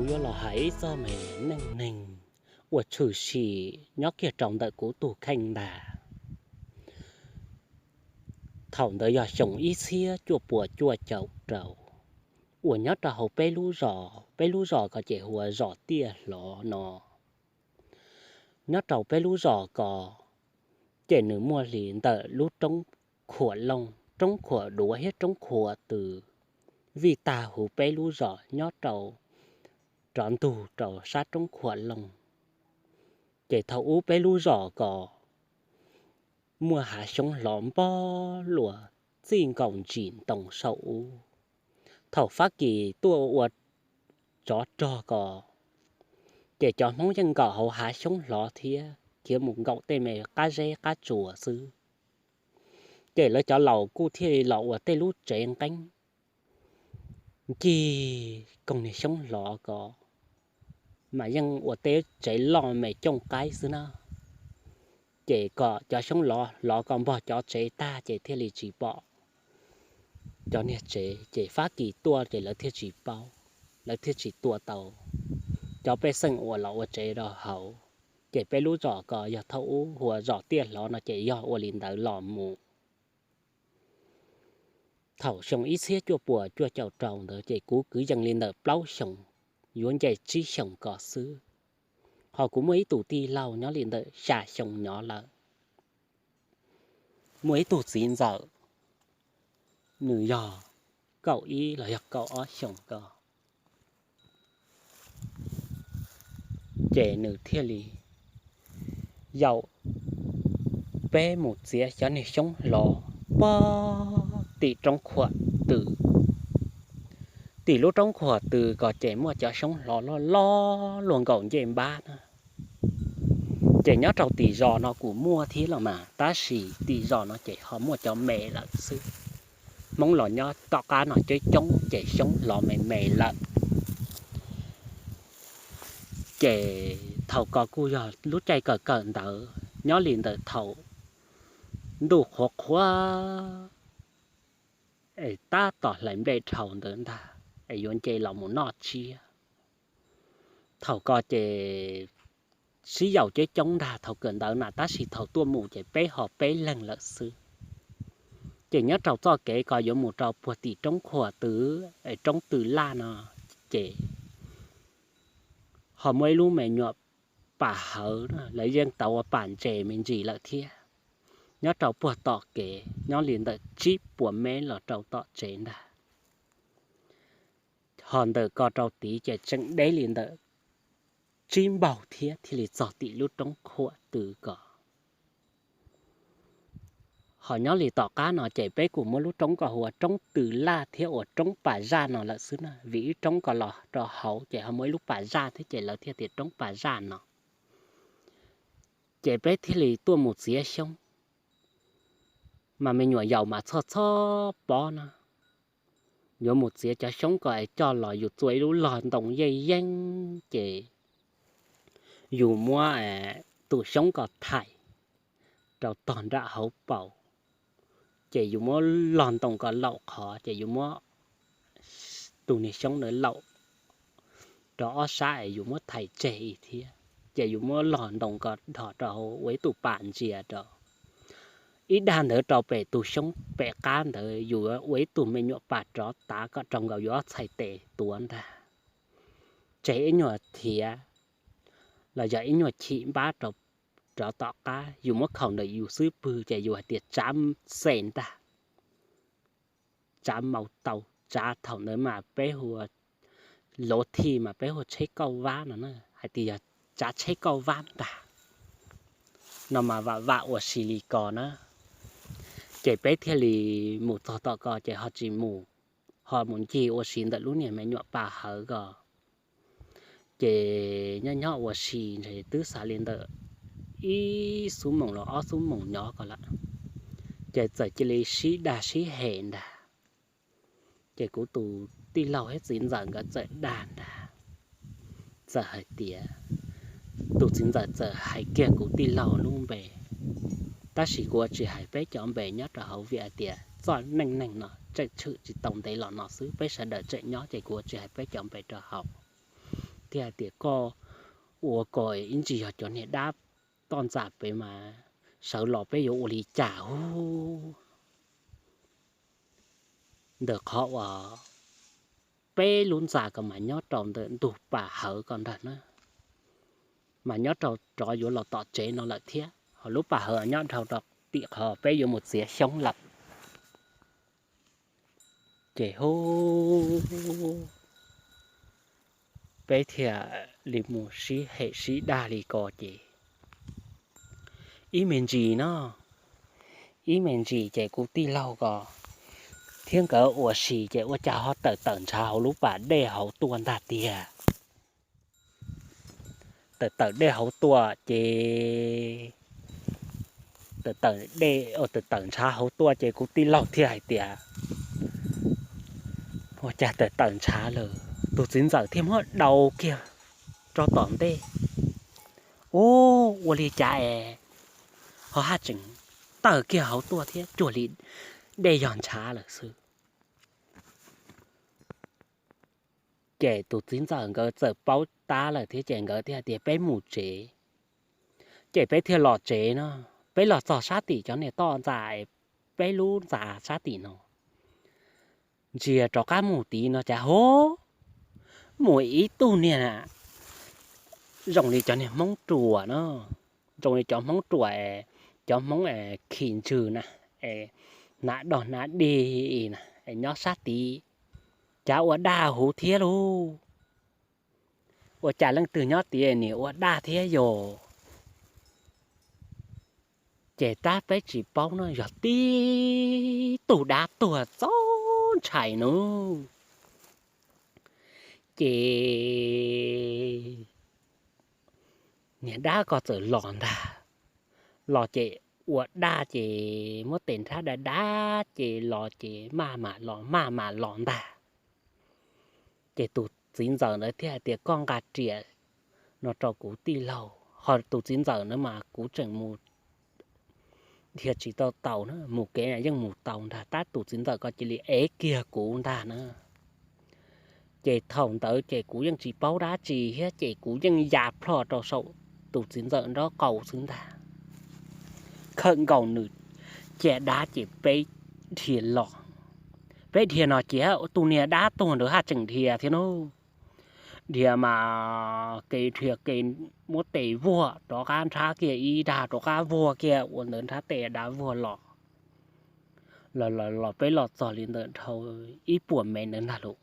Kuv yuav los hais ib txoj me neej neeg uas tshwm sim nyob kiag rau ntawm kuv tus kheej ntag. Thaum ntawd yog xyoo ib txhiab cuaj puas cuaj caum rau, uas nyob rau hauv peb lub zos, peb lub zos ko ces hu ua zos Tiaj Hlov no. Nyob rau peb lub zos ko ces nws muaj li ntawm lub roob khuam looj, roob khuam duav thiab roob khuam tws, vij tag huv peb lub zos nyob rau rov ntug rau sab roob khuam looj. Ces thaum ub peb lub zos ko muaj hav xyoob hlov npog luas txij nkaus ntsis ntoo saum ub. Thaum Fab Kis tuaj ua tsov rog ko, ces cov Hmoob yeej nkaum hauv hav xyoob hlov thiab khiav mus nkaum tej me qab zeb qab tsuas xwb. Ces lawv cov laus kuj thiaj li los ua tej lub tsev nqeeb ncig koog niag xyoob hlov ko, mas yeej ua tej tsev loj me cooj qaib xwb na. Ces kom cov xyoob hlov ko npog cov tsev tag ces thiaj li tsis pom cov niag tsev, ces Fab Kis tuaj ces lawv thiaj tsis paub, lawv thiaj tsis tua tau cov pej xeem uas los ua tsev rau hauv. Ces peb lub zos ko yog thaum ub hu ua zos Tiaj Hlov no ces yog ua li ntawd los mus. Thaum xyoo ib txhiab cuaj puas cuaj caum rau ntawd ces kuv kwv yees li ntawm plaub xyoos, yuav nce tsib xyoos ko xwb. Ho kuv muaj ib tug tij laug nyob li ntawm xya xyoo nyob lawm. Muaj ib tug txiv ntxawm, nws yog kaum ib los yog kaum ob xyoos ko, ces nws thiaj li yaum peb mus txiav cov niag xyoob hlov pog tim roob khuam tws. Tim lub roob khuam tws ko ces muaj cov xyoob hlov loj loj luaj nkaus ncej npab na. Ces nyob rau tim zos no kuj muaj thiab los mas, tab sis tim zos no ces ho muaj cov me lawm xwb. Hmoob los nyob tom qab no coob coob ces xyoob hlov me me lawm. Ces thaum ko kuj yog lub caij kawm kawm ntawv, nyob li ntawm thaum ntuj qhuav qhuav es tab tom hlais nplej dhau ntawd ntag, es yuav nce los mus noj tsiab. Thaum ko ces sib yaum coob coob ntag thaum kawm ntawv na, tab sis thaum tuaj mus ces peb ho peb leeg lawm xwb. Ces nyob rau txoj kev ko yuav mus rau puag tim roob khuam tws, es roob tws laj no, ces ho muaj ib lub me nyuam pas hawv, lawv yeej tau ua pas ntses me ntsis lawm thiab. Nyob rau puag tom kev nyob li ntawm tsib puas mev los rau tom tsev ntag. Ho ntawm ko rau tid ces tseem deb li ntawm tsib npaug thiab thiaj li txog tim lub roob khuam tws ko. Ho nyob li tom qab no ces peb kuj muab lub roob ko hu ua roob tws laj thiab ua roob pas zaj no lawm xwb na, vim ib roob ko los rau hauv ces ho muaj ib lub pas zaj thiab ces lawv thiaj tias roob pas zaj no. Ces peb thiaj li tuaj mus txiav xyoob, mas me nyuam yaus mas txhob txhob pob na, yuav mus txiav cov xyoob ko es coj los yus txua ib lub log ntoo yeej yeeb ces yus muab tus xyoob ko thais rau tog nram hauv paus, ces yus muab log ntoo ko laum qhov ces yus muab tus niag xyoob ntawd laum rau ob sab es yus muab thais tseg ib thiab, ces yus muab log ntoo ko dhos rau hauv ua ib tug pas ntsia rau ib dag ntawd rau pem tus xyoob pem qab ntawd yus ua ib tug me nyuam pas rov tav kom raug nkaus yus ob txhais tes tuav ntag, tseg ib nyuag thiav los yog ib nyuag chim npab rau rov tom qab, yus muab khaum ntawm yus xub pwg ces yus hais tias tsav xes ntag, tsav maus taus, tsav thaum ntawd mas peb hu ua luv thij mas peb hu ua tsheb kauj vab no na, hais tias yog tsav tsheb kauj vab ntag no mas vam vam ua si li ko na. Ces peb thiaj li mus txog tom ko ces ho tsis mus, ho mus ncig ua si ntawm lub niag me nyuam pas hawv ko. Ces nyob nyob ua si ntshe twb xav li ntawm ib xuab moos los ob xuab moos nyob ko lawm, ces txawm cia li sib dag sib hem ntag. Ces kuv tus tij laug thiab txiv ntxawm nkawd txawm dag ntag, txawm hais tias, tus txiv ntxawm txawm hais kiag kuv tij laug lub npe, tab sis kuv tsis hais peb cov npe nyob rau hauv vim hais tias txoj neej neeg no tseem tshwm tsis tau ntev los no xwb, peb sawv daws tseem nyob ces kuv tsis hais peb cov npe rau hauv. thiaj hais tias koj ua ko ib ntsis yog cov niag dab toj ntxas pem mas sawv los peb yuav ua li cas hu. Ntawm qhov uas peb lub ntxa ko mas nyob rau ntawm ntug pas hawv ko ntag na, mas nyob rau rov yuav los tom tsev no lawm thiab, ho lub pas hawv nyob dhau rau tim qhov peb yuav mus txiav xyoob lawm. Ces hu, peb thiaj li mus sib hem sib dag li ko ces ib me ntsis no, ib me ntsis ces kuv tij laug ko thiab nkawd ua si ces ua cas ho tawm tawm ntshav hauv lub pas dej hauv tuaj ntag tiag. Tawm tawm dej hauv tuaj ces tawm tawm dej, tawm tawm ntshav hauv tuaj ces kuv tij laug thiaj hais tias, ua cas tawm tawm ntshav lawm? Tus txiv ntxawm thiaj muab daus kiag rau tom ntej. Ub, ua li cas es ho haj tseem tawm kiag hauv tuaj thiab, cuag li dej yog ntshav lawm xwb. Ces tus txiv ntxawm nkawd txawm paub tab lawm thiab ces nkawd thiaj tias peb mus tsev. Ces peb thiaj los tsev no, peb los txog sab tim cov niag toj ntxa, peb lub ntxa sab tim no, ntsia rov qab mus tid no cas hu, mus ib tug niag zoo li cov niag Hmoob ruam no, zoo li cov Hmoob ruam, cov Hmoob khi ntswg na, hnav dog hnav dig na, nyob sab tid, cas ua daj huv thiab lauj. Ua cas leej twg nyob tid nim ua daj thiab yog? Ces tab peb tsis paub no yog tib tug dab tuag txaus ntshai nub. Ces niag dab ko txawm los ntag, los ces ua daj ces muab tes nrhab dab dab ces los ces maj mam los maj mam los ntag. Ces tus txiv ntxawm ntawd thiaj hais tias koj nqa riam no rau kuv tij laug, ho tus txiv ntxawm ntawd mas kuv tseem mus dhia tsis tau taus na, mus kev yeej mus tau ntag tab tus txiv ntxawm ko cia li ev kiag kuv ntag na. Ces thaum ntawd ces kuv yeej tsis paub dab tsi thiab ces kuv yeej ya plho rau saum tus txiv ntxawm nraub qaum xwb ntag. Khawm nkaus nws cia dab ces peb dhia los. Peb dhia no ces tus niag dab tuag ntawd haj tseem dhia thiab nub. Dhia mas kev dhia kev muab tes vuag rov qab nrhab kiag ib dag rov qab vuag kiag ua ntawd nrhab tes dab vuag los. Los los los peb los txog li ntawm dhau ib puas mev ntawd ntag lauj.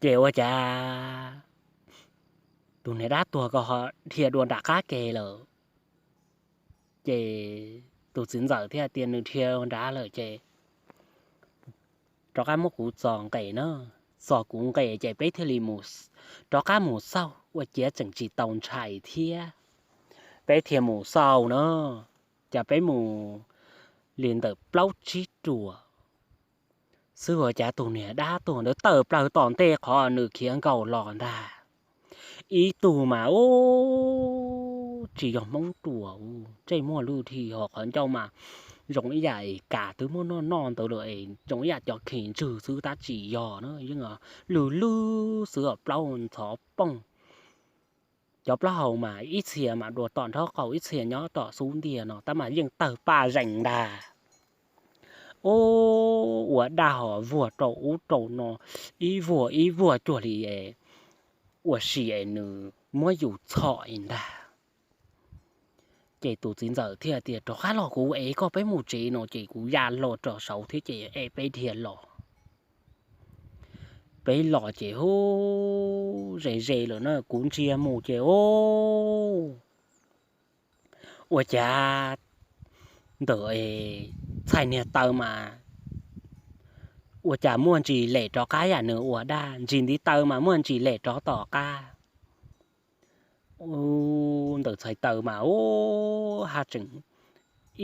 Ces ua cas tus niag dab tuag ko ho dhia dua nram qab ke lawm. Ces tus txiv ntxawm thiaj tias nws dhia nrad lawm ces rov qab muab kuv txo nqes na, txo kuv nqes ces peb thiaj li mus, rov qab mus xauj ua ciav tseem tsis tau ntshai thiab. Peb thiaj mus xauj na, cas peb mus li ntawm plaub tsib ruam xwb ua cas tus niag dab tuag ntawd tawm plaws tom ntej qhov nws khiav nkaus los ntag. Ib tug mas ub tsis yog Hmoob ruam, ntsej muag lwj dhi ho qhov ncauj mas zoo ib yam es kas twb muab noj noj ntawd lawm es zoo ib yam cov khi ntswg xwb tab tsis yog na, yeej lwj lwj xwb os, plaub ntxhov pooj. Cov plaub hau mas ib txhia mas dua tom nraub qaum ib txhia nyob tom xub ntiag no tab mas yeej tawg paj zees ntag. Ub, ua daj ho vuag rau ub rau no, ib vuag ib vuag cuag li ua si es nws muab yus txhom ntag. Ces tus txiv ntxawm thiaj tias rov qab los kuv es koj peb mus tsev no ces kuv ya los rau saud thiab ces es peb dhia los. Peb los ces hu ze ze lawm na kuv ntsia mus ces ub, ua cas ntawm txhais niag taw mas ua cas muaj ntsis lem rov qab yam nws ua daj, ntsis ntiv taw mas muaj ntsis lem rov tom qab. Ntawm txhais taw mas ub, haj tseem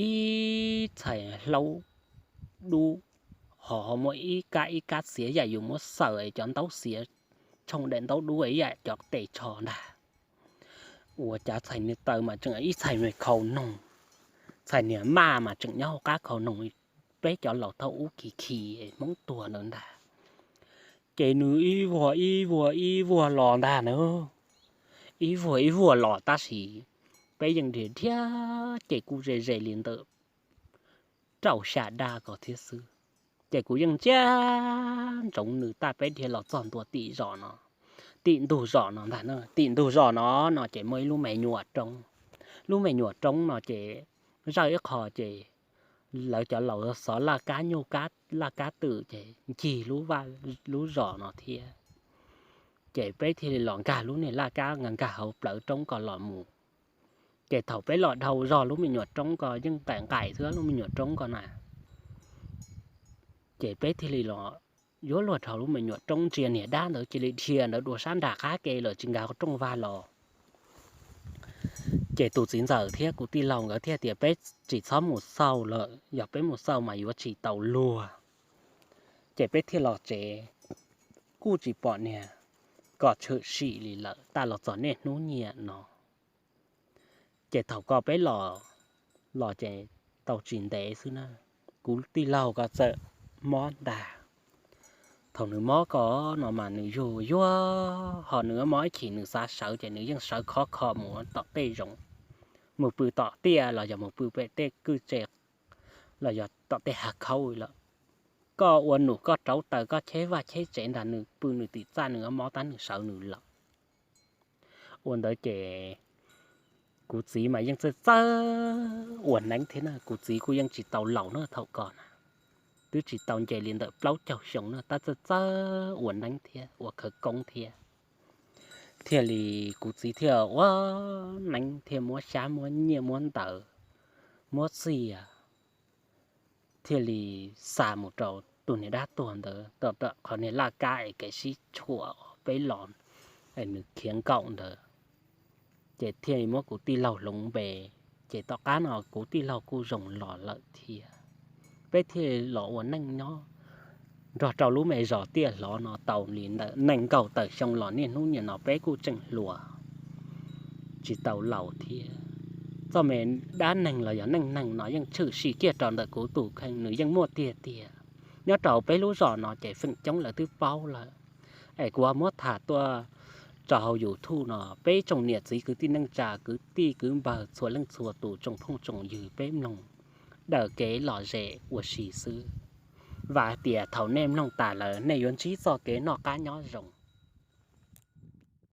ib txhais hlaub dub, ho ho muaj ib kab ib kab xiav yam yus muab xaws cov ntaub xiav tshooj daim ntaub dub ib yam cov tes tsho ntag. Ua cas txhais niag taw mas tseem ib txhais khau noog, txhais niag maj mas tseem nyob hauv qab khau noog, peb cov laus thaum ub khi khi Hmoob tuag ntawd ntag. Ces nws ib vuag ib vuag ib vuag los ntag na, ib vuag ib vuag los tab sis peb yeej dhia dhia, ces kuj ze ze li ntawm rau xya daj ko thiab xwb. Ces kuv yeej ntsia ntsoov nws tag peb dhia los txog ntua tim zos no, tim ntug zos no ntag. Tim ntug zos no no ces muaj ib lub me nyuam roob. Lub me nyuam roob no ces zawj ib qho ces lawv cov laus xov laj kab nyuj, laj kab twm ces ncig lub zos no thiab. Ces peb thiaj li los nkag lub niag laj kab nkag hauv plawv roob ko los mus. Ces thaum peb los dhau zog lub me nyuam roob ko yeej nqaim nqaim xwb, lub me nyuam roob ko na. Ces peb thiaj li los yuav luag dhau lub me nyuam roob, ntsia niag dab ntawd cia li dhia ntawd dua sab nram qab ke lawm tsis nkag rooj vag los. Ces tus txiv ntxawm thiab kuv tij laug nkawd thiaj tias peb tsis txhob mus xauj lawm, yog peb mus xauj mas yuav tsis tau luag. Ces peb thiaj los tsev, kuj tsis pom niag ko tshwm sim li lawm tag los txog niaj hnub nyiam no. Ces thaum ko peb los, los ces tau tsis ntev xwb na, kuv tij laug ko txawm mob ntag. Thaum nws mob ko no mas nws yuag yuag, ho nws mob ib chim nws xav sawv ces nws yeej sawv khov kho mus tom tej zoov, mus pw tom tiaj los yog mus pw pem tej kwj tse los yog tom tej hav khaub lawm. Koj ua num koj rauv taws koj cheb vaj cheb tsev ntag, nws pw nws tim txaj, nws mob tab nws sawv nws lawm. Ua ntawd ces kuv txiv mas yeej txawj txawj ua neeb thiab na, kuv txiv kuj yeej tsis tau laus na thaum ko na, twb tsis tau nce li ntawm plaub caug xyoo na tab txawj txawj ua neeb thiab ua khawv koob thiab. Thiaj li kuv txiv thiaj ua neeb thiaj muab xyab muab nyiaj muab ntawv muab txiag, thiaj li xa mus rau tus niag dab tuag ntawd tom qhov niag laj kab es kev sib tshuam peb los es nws khiav nkaum ntawd. Ces thiaj li muab kuv tij laug hloov npe, ces tom qab no kuv tij laug kuj zoo los lawm thiab. Peb thiaj los ua neej nyob nrog rau lub me zos Tiaj Hlob no tau li ntawm nees nkaum tawm xyoo los niaj hnub nim no peb kuj tseem hluas, tsis tau laus thiab. Txoj me dab neeg los yog neej neeg no yeej tshwm sim kiag rau ntawm kuv tus kheej, nws yeej muaj tiag tiag. Nyob rau peb lub zos no ces feem coob lawv twb paub lawm, es kuv ho muab tham tuaj rau hauv YouTube no, peb tsoom niam txiv kwv tij neej tsa kwv tij kwv npawg txhua leej txhua tus tsoom phooj tsoom ywg peb mloog daws kev lom zem ua si xwb. Vam hais tias thaum nej mloog tas lawm nej yuav ntsib txoj kev noj qab nyob zoo.